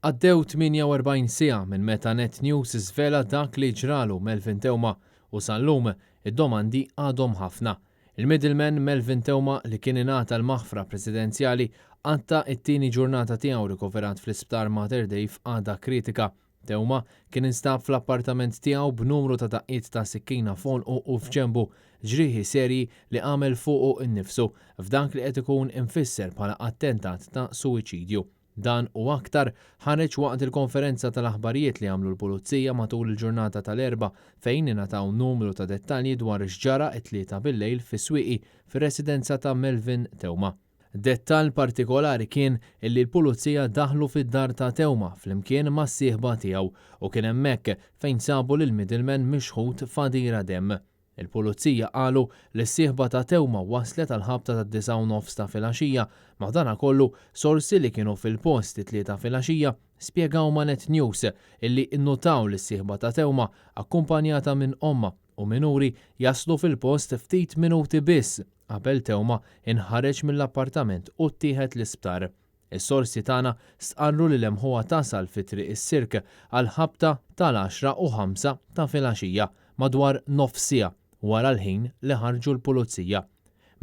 Għaddew 48 siegħa minn meta Net News żvela dak li ġralu Melvin Theuma u sal-lum id-domandi għadhom ħafna. Il-middleman Melvin Theuma, li kien ingħata l-maħfra presidenzjali, qatta' t-tieni ġurnata tiegħu rikoverat fl-Isptar Mater Dei f'qagħda kritika. Theuma kien instab fl-appartament tiegħu b'numru ta' daqqiet ta' sikkina f'għonqu u f'ġenbu, ġrieħi serji li għamel fuqu nnifsu f'dak li qed ikun imfisser bħala attentat ta' suwiċidju. Dan u aktar ħareġ waqt il-konferenza tal-aħbarijiet li għamlu l-Pulizija matul il-ġurnata tal-Erbgħa, fejn ingħataw numru ta' dettalji dwar x'ġara t-Tlieta bil-lejl fis-Swieqi fir-residenza ta' Melvin Theuma. Dettall partikolari kien illi l-Pulizija daħlu fid-dar ta' Theuma flimkien mas-sieħba tiegħu u kien hemmhekk fejn sabu lill-middleman mixħut f'għadira demm. Il-Pulizija qalu li s-sieħba ta' Theuma waslet għall-ħabta tad-9:30 ta' filgħaxija. Madankollu, sorsi li kienu fil-post it-Tlieta filgħaxija spjegaw ma' Net News illi nnutaw li s-sieħba ta' Theuma, akkumpanjata minn ommha u minuri, jaslu fil-post ftit minuti biss qabel Theuma inħareġ mill-appartament u ttieħed l-isptar. Is-sorsi tagħna stqarru li lemħuha tasal fi Triq is-Sirk għall-ħabta tal-10:05 ta' filgħaxija, madwar nofs siegħa wara l-ħin li ħarġu l-Pulizija.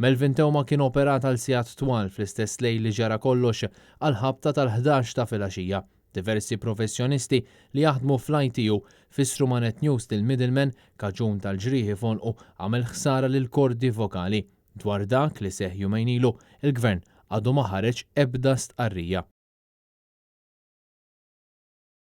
Melvin Theuma kien operat għal sigħat twal fl-istess lejl li ġara kollox għall-ħabta tal-11 ta' filgħaxija. Diversi professjonisti li jaħdmu fl-ITU fissru ma' Net News li l-middleman, kaġun tal-ġrieħi f'għonqu, għamel ħsara lill-kordi vokali. Dwar dak li seħħ jumejn ilu, il-Gvern għadu ma ħareġ ebda stqarrija.